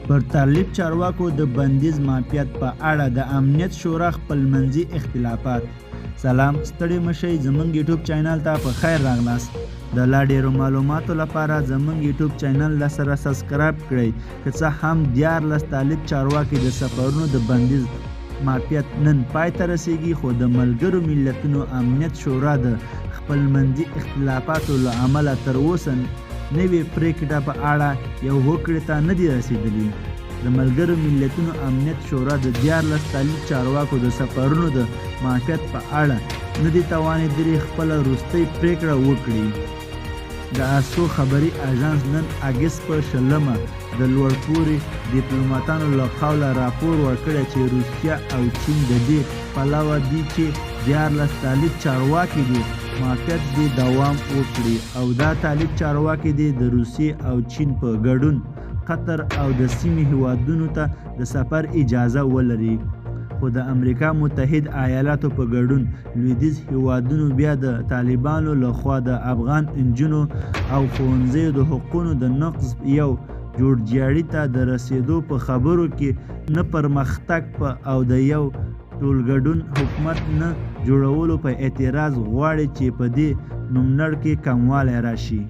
پر طالب چارواکو د بندیز معافیت په اړه د امنیت شورا خپلمنځي اختلافات. سلام، ستړي مشئ، زمونږ یوټیوب چینل ته په خیر راغلاست. د لا ډیرو معلوماتو لپاره زمونږ یوټیوب چینل له سره سبسکرایب کړئ. که څه هم 13 طالب چارواکي د سفرونو د بندیز معافیت نن پای ته رسیږي، خو د ملګرو ملتونو امنیت شورا د خپلمنځي اختلافاتو له امله تر اوسه نوې پریکړه په اړه یو هوکړې ته نه دي رسیدلي. د ملګرو ملتونو امنیت شورا د 13 طالب چارواکو د سفرونو د معافیت په اړه نه دي توانېدلي خپله وروستۍ پریکړه وکړي. د اسو خبري اژانس نن اګست په 20 د لوړپوړي دیپلوماتانو له قوله راپور ورکړی چې روسیه او چین د دې پلوه دي چې 13 طالب چارواکي دې معافیت دې دوام وکړي او دا طالب چارواکي دې د روسیې او چین په ګډون قطر او د سیمې هیوادونو ته د سفر اجازه ولري. خو د امریکا متحد ایالاتو په ګډون لویدیځ هیوادونو بیا د طالبانو له خوا د افغان نجونو او ښوونځیو د حقونو د نقض یو جوړجاړي ته د رسیدو په خبرو کې نه پرمختګ په او د یو ټولګډون حکومت نه جوړولو په اعتراض غواړي چې په دې نوملړ کې کموالی راشي.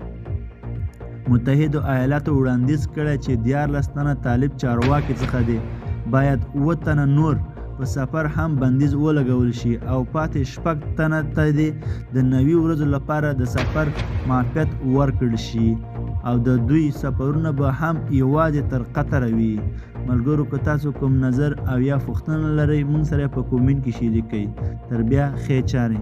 متحدو ایالاتو وړاندیز کړی چې 13 تنه طالب چارواکي څخه دې باید 7 تنه نور په سفر هم بندیز ولګول شي او پاتې 6 تنه ته دې د 90 ورځو لپاره د سفر معافیت ورکړ شي او د دوی سفرونه به هم یوازې تر قطره وي. ملګرو، که تاسو کوم نظر او یا پوښتنه لرئ، موږ سره په کومنټ کې شریک کړئ. تر بیا، ښې چارې.